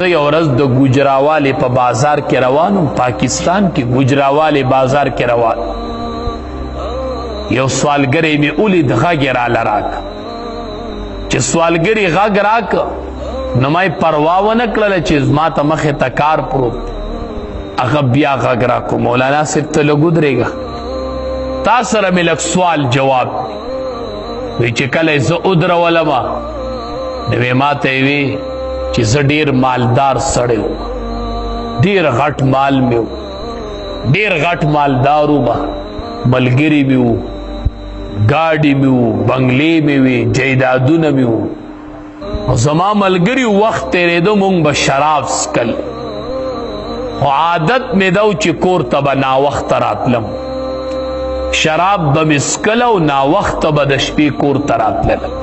زه یو ورځ د ګوجراوالې په بازار کې روان وم، پاکستان کې ګوجراوالې بازار کې روان، یو سوالګری مې ولید، غږ یې راله راکړ. چې سوالګري غږ راکړ نو ما یې پروا ونه کړله چې زما ته مخې ته کار پروت. هغه بیا غږ راکړو، مولانا صاحب ته لږ ودرېږه، تا سره مې لږ سوال جواب. وی چې کله یې زه ودرولم نو وی ما ته یې وی چې زه ډیر مالدار سړی وم، ډیر غټ مال مې و، ډیر غټ مالدار وم، ملګري مې وو، ګاډي مې وو، بنګلې مې وې، جایدادونه مې وو. او زما ملګري وخت تېرېده، مونږ به شراب څکل، خو عادت مې دا و چې کور ته به ناوخته راتلم، شراب به مې څکل او ناوخته به د شپې کور ته راتللم.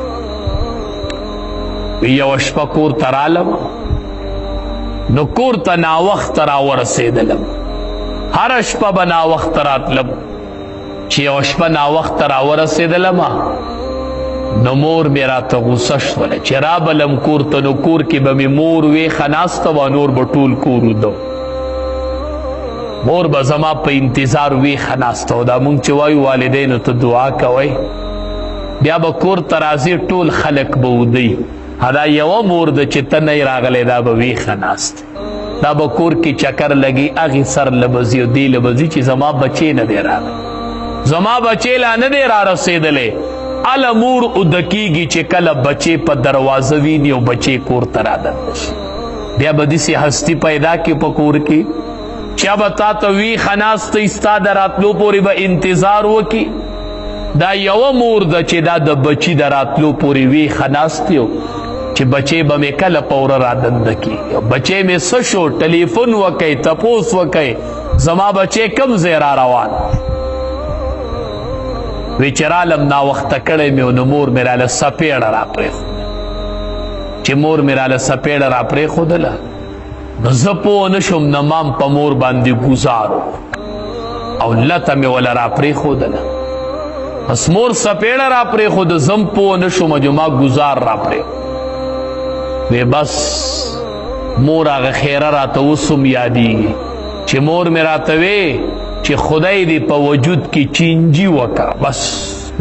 یوه شپه کور ته رالم نو کور ته ناوخته راورسېدلم، هره شپه به ناوخته راتلم. چې یوه شپه ناوخته راورسېدلم نو مور مې راته غوسه شوله چې رابلم کور ته، نو کور کې به مې مور ویښه ناسته وه، نور به ټول کور ویده. مور به زما په انتظار ویښه ناسته وه. دا مونږ چې وایو والدینو ته دعا کوئ، بیا به کور ته راځې ټول خلک به ویده، دا یوه مور ده چې ته نه یې راغلی، دا به ویښه ناست، دا به کور کې چکر لګي، هغې سر له به ځي او دې له به ځي چې زما بچی نه دی راغلی، زما بچی لا نه دی را رسېدلی. هله مور اوده کېږي چې کله بچی په دروازه ویني او بچی کور ته رادننه شي، بیا به داسې هستي پیدا کړي په کور کې چې به تا ته ویښه ناسته وي، ستا د راتلو پورې به انتظار وکړي. دا یوه مور ده چې دا د بچي د راتلو پورې ویښه ناست یو چې بچی به مې کله په وره رادننه کېږي، بچی مې څه شو، ټلیفون وکئ، تپوس وکئ، زما بچی کوم ځای را روان. وی چې رالم ناوخته کړی مې و، نو مور مې راله څپېړه راپرېښوده. چې مور مې راله څپېړه راپرېښودله نو زه پوه نه شوم، نو مام په مور باندې ګوزار او لته مې وله راپرېښودله. بس مور څپېړه راپرېښوده، زه هم پوه نه شوم چې ما ګوزار راپرېښود. وی بس مور هغه خیره راته اوس هم یادېږي چې مور مې راته وی چې خدای دې په وجود کې چینجي وکړه. بس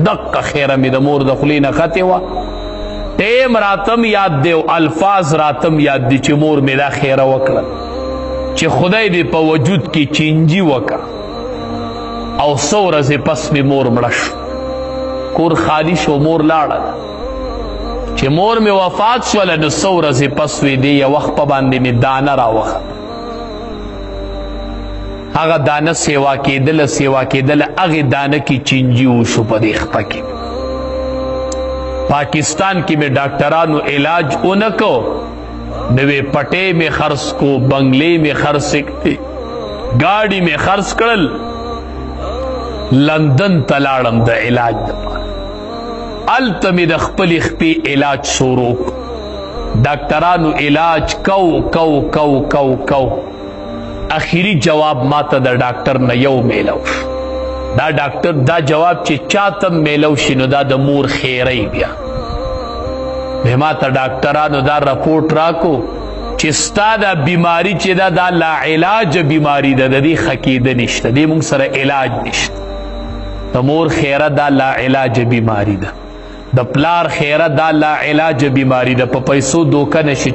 دقه خیره مې د مور د خولې نه ختې وه. ټیم راتم یاد دی او الفاظ راتم یاد دي چې مور مې دا خیره وکړه چې خدای دې په وجود کې چینجي وکړه. او څو ورځې پس مې مور مړه شو، کور خالی شو، مور لاړه. چې مور مې وفات شوله نو څو ورځې پس وې دې یو وخت په باندې مې دانه راوخته، هغه دانه سیوا کېدله سیوا کېدله، هغې دانه کې چینجي وشو په دې خپه کې. پاکستان کې مې ډاکټرانو علاج ونه کو، نو وې پټې مې خرڅ کو، بنګلې مې خرڅ کړې، ګاډي مې خرڅ کړل، لندن ته لاړم د علاج دپاره. هلته مې د خپلې خپې علاج شروع کړ. ډاکټرانو علاج کو کو کو کو کو، اخیری جواب ماته د ډاکټر نه یو میلو شو. دا ډاکټر دا جواب چې چاته میلو شي نو دا د مور خیری. بیا ماته ډاکټرانو دا رپورټ راکو چې ستا دا بیماری چې دا دا لا علاج بیماری ده، د دې ښه کېده نشته، دې مونږ سره علاج نشته. د مور خیره دا لا علاج بیماری ده، د پلار خیره دا لا علاج بیماری ده، په پیسو دوکه نشي.